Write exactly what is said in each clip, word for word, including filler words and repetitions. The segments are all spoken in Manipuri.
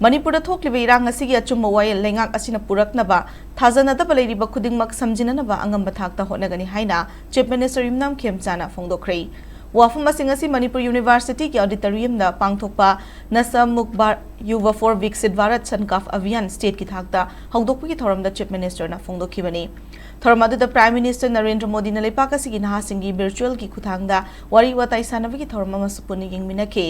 ꯃꯅꯤꯄꯨꯔꯗ ꯊꯣꯛꯂꯤꯕ ꯏꯔꯥꯡ ꯑꯁꯤꯒꯤ ꯑꯆꯨꯝꯕ ꯋꯥꯌꯦꯜ ꯂꯩꯉꯥꯛ ꯑꯁꯤꯅ ꯄꯨꯔꯛꯅꯕ ꯊꯥꯖꯅꯗꯕ ꯂꯩꯔꯤꯕ ꯈꯨꯗꯤꯡꯃꯛ ꯁꯝꯖꯤꯟꯅꯅꯕ ꯑꯉꯝꯕ ꯊꯥꯛꯇ ꯍꯣꯠꯅꯒꯅꯤ ꯍꯥꯏꯅ Chief Minister ꯌꯨꯝꯅꯥꯝ ꯈꯦꯝꯆꯥꯅ ꯐꯣꯡꯗꯣꯛꯈ꯭ꯔꯦ꯫ ꯋꯥꯐꯝ ꯑꯁꯤꯡ ꯑꯁꯤ ꯃꯅꯤꯄꯨꯔ ꯌꯨꯅꯤꯚꯔꯁꯤꯇꯤꯒꯤ auditoriumꯗ ꯄꯥꯡꯊꯣꯛꯄ ꯅꯁꯥ ꯃꯨꯛ ꯚꯥꯔ-, ꯌꯨꯚ for ꯕꯤꯛꯁꯤꯠ ꯚꯥꯔꯠ ꯁꯟꯀꯥꯜꯞ ꯑꯚꯤꯌꯥꯟ stateꯀꯤ ꯊꯥꯛꯇ ꯍꯧꯗꯣꯛꯄꯒꯤ ꯊꯧꯔꯝꯗ Chief Ministerꯅ ꯐꯣꯡꯗꯣꯛꯈꯤꯕꯅꯤ꯫ ꯊꯧꯔꯝ ꯑꯗꯨꯗ Prime Minister ꯅꯔꯦꯟꯗ꯭ꯔ ꯃꯣꯗꯤꯅ ꯂꯩꯄꯥꯛ ꯑꯁꯤꯒꯤ ꯅꯍꯥꯁꯤꯡꯒꯤ virtualꯒꯤ ꯈꯨꯠꯊꯥꯡꯗ ꯋꯥꯔꯤ ꯋꯥꯇꯥꯏ ꯁꯥꯟꯅꯕꯒꯤ ꯊꯧꯔꯝ ꯑꯃꯁꯨ ꯄꯨꯟꯅ ꯌꯦꯡꯃꯤꯟꯅꯈꯤ꯫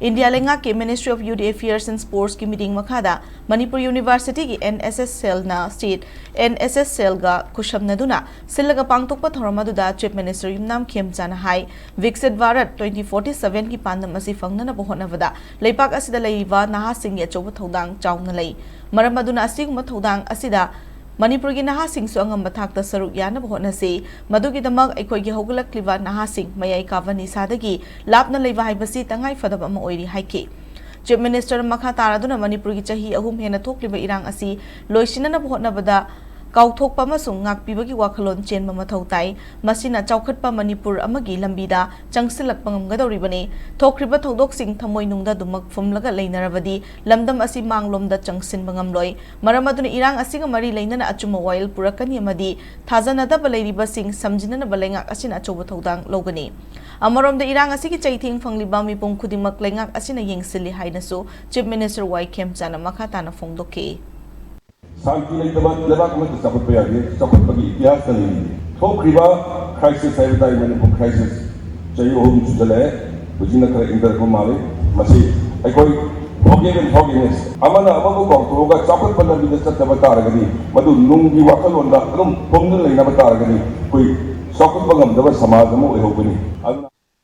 ꯏꯟꯗꯤꯌꯥ ꯂꯩꯉꯥꯛꯀꯤ Ministry of Youth Affairs and Sportsꯀꯤ ꯃꯤꯠꯌꯦꯡ ꯃꯈꯥꯗ ꯃꯅꯤꯄꯨꯔ ꯌꯨꯅꯤꯚꯔꯁꯤꯇꯤꯒꯤ NSS cellꯅ state NSS cellꯒ ꯈꯨꯠꯁꯝꯅꯗꯨꯅ ꯁꯤꯜꯂꯒ ꯄꯥꯡꯊꯣꯛꯄ ꯊꯧꯔꯝ ꯑꯗꯨꯗ Chief Minister ꯌꯨꯝꯅꯥꯝ ꯈꯦꯝꯆꯥꯅ ꯍꯥꯏ, ꯕꯤꯛꯁꯤꯠ ꯚꯥꯔꯠ twenty forty sevenꯒꯤ ꯄꯥꯟꯗꯝ ꯑꯁꯤ ꯐꯪꯅꯅꯕ ꯍꯣꯠꯅꯕꯗ ꯂꯩꯄꯥꯛ ꯑꯁꯤꯗ ꯂꯩꯔꯤꯕ ꯅꯍꯥꯁꯤꯡꯒꯤ ꯑꯆꯧꯕ ꯊꯧꯗꯥꯡ ꯆꯥꯎꯅ ꯂꯩ꯫ ꯃꯔꯝ ꯑꯗꯨꯅ ꯑꯁꯤꯒꯨꯝꯕ ꯊꯧꯗꯥꯡ ꯑꯁꯤꯗ ꯃꯅꯤꯄꯨꯔꯒꯤ ꯅꯍꯥꯁꯤꯡꯁꯨ ꯑꯉꯝꯕ ꯊꯥꯛꯇ ꯁꯔꯨꯛ ꯌꯥꯅꯕ ꯍꯣꯠꯅꯁꯤ꯫ ꯃꯗꯨꯒꯤꯗꯃꯛ ꯑꯩꯈꯣꯏꯒꯤ ꯍꯧꯒꯠꯂꯛꯂꯤꯕ ꯅꯍꯥꯁꯤꯡ ꯃꯌꯥꯏ ꯀꯥꯕ ꯅꯤꯁꯥꯗꯒꯤ ꯂꯥꯞꯅ ꯂꯩꯕ ꯍꯥꯏꯕꯁꯤ ꯇꯉꯥꯏ ꯐꯗꯕ ꯑꯃ ꯑꯣꯏꯔꯤ ꯍꯥꯏꯈꯤ꯫ Chief Minister ꯃꯈꯥ ꯇꯥꯔꯗꯨꯅ ꯃꯅꯤꯄꯨꯔꯒꯤ ꯆꯍꯤ ꯑꯍꯨꯝ ꯍꯦꯟꯅ ꯊꯣꯛꯂꯤꯕ ꯏꯔꯥꯡ ꯑꯁꯤ ꯂꯣꯏꯁꯤꯟꯅꯅꯕ ꯍꯣꯠꯅꯕꯗ ꯀꯥꯎꯊꯣꯛꯄ ꯑꯃꯁꯨꯡ ꯉꯥꯛꯄꯤꯕꯒꯤ ꯋꯥꯈꯜꯂꯣꯟ ꯆꯦꯟꯕ ꯃꯊꯧ ꯇꯥꯏ꯫ ꯃꯁꯤꯅ ꯆꯥꯎꯈꯠꯄ ꯃꯅꯤꯄꯨꯔ ꯑꯃꯒꯤ ꯂꯝꯕꯤꯗ ꯆꯪꯁꯤꯜꯂꯛꯄ ꯉꯝꯒꯗꯧꯔꯤꯕꯅꯤ꯫ ꯊꯣꯛꯈ꯭ꯔꯤꯕ ꯊꯧꯗꯣꯛꯁꯤꯡ ꯊꯃꯣꯏꯅꯨꯡꯗ ꯑꯗꯨꯃꯛ ꯐꯨꯝꯂꯒ ꯂꯩꯅꯔꯕꯗꯤ ꯂꯝꯗꯝ ꯑꯁꯤ ꯃꯥꯡꯂꯣꯝꯗ ꯆꯪꯁꯤꯟꯕ ꯉꯝꯂꯣꯏ꯫ ꯃꯔꯝ ꯑꯗꯨꯅ ꯏꯔꯥꯡ ꯑꯁꯤꯒ ꯃꯔꯤ ꯂꯩꯅꯅ ꯑꯆꯨꯝꯕ ꯋꯥꯌꯦꯜ ꯄꯨꯔꯛꯀꯅꯤ ꯑꯃꯗꯤ ꯊꯥꯖꯅꯗꯕ ꯂꯩꯔꯤꯕꯁꯤꯡ ꯁꯝꯖꯤꯟꯅꯅꯕ ꯂꯩꯉꯥꯛ ꯑꯁꯤꯅ ꯑꯆꯧꯕ ꯊꯧꯗꯥꯡ ꯂꯧꯒꯅꯤ꯫ ꯑꯃꯔꯣꯝꯗ ꯏꯔꯥꯡ ꯑꯁꯤꯒꯤ ꯆꯩꯊꯦꯡ ꯐꯪꯂꯤꯕ ꯃꯤꯄꯨꯝ ꯈꯨꯗꯤꯡꯃꯛ ꯂꯩꯉꯥꯛ ꯑꯁꯤꯅ ꯌꯦꯡꯁꯤꯜꯂꯤ ꯍꯥꯏꯅꯁꯨ Chief Minister ꯋꯥꯏ ꯈꯦꯝꯆꯥꯅ ꯃꯈꯥ ꯇꯥꯅ ꯐꯣꯡꯗꯣꯛꯈꯤ꯫ ꯁꯥꯟꯇꯤ ꯂꯩꯇꯕ ꯂꯩꯕꯥꯛ ꯑꯃꯠꯇ ꯆꯥꯎꯈꯠꯄ ꯌꯥꯗꯦ, ꯆꯥꯎꯈꯠꯄꯒꯤ ꯏꯇꯤꯍꯥꯁꯇ ꯂꯩꯔꯤ꯫ ꯊꯣꯛꯈ꯭ꯔꯤꯕ crisis ꯍꯥꯏꯕ ꯇꯥꯔꯦ, ꯃꯅꯤꯄꯨꯔ crisis ꯆꯍꯤ ꯑꯍꯨꯝ ꯁꯨꯖꯜꯂꯛꯑꯦ, ꯍꯧꯖꯤꯛꯅ ꯈꯔ ꯏꯪꯊꯔꯛꯄ ꯃꯥꯜꯂꯤ꯫ ꯃꯁꯤ ꯑꯩꯈꯣꯏ forgive and forgiveness, ꯑꯃꯅ ꯑꯃꯕꯨ ꯀꯥꯎꯊꯣꯛꯑꯒ ꯆꯥꯎꯈꯠꯄ ꯂꯝꯕꯤꯗ ꯆꯠꯇꯕ ꯇꯥꯔꯒꯗꯤ, ꯃꯗꯨ ꯅꯨꯡꯒꯤ ꯋꯥꯈꯜꯂꯣꯟꯗ ꯑꯗꯨꯝ ꯐꯨꯝꯗꯨꯅ ꯂꯩꯅꯕ ꯇꯥꯔꯒꯗꯤ, ꯑꯩꯈꯣꯏ ꯆꯥꯎꯈꯠꯄ ꯉꯝꯗꯕ ꯁꯃꯥꯖ ꯑꯃ ꯑꯣꯏꯍꯧꯒꯅꯤ꯫ ꯑꯗꯨꯅ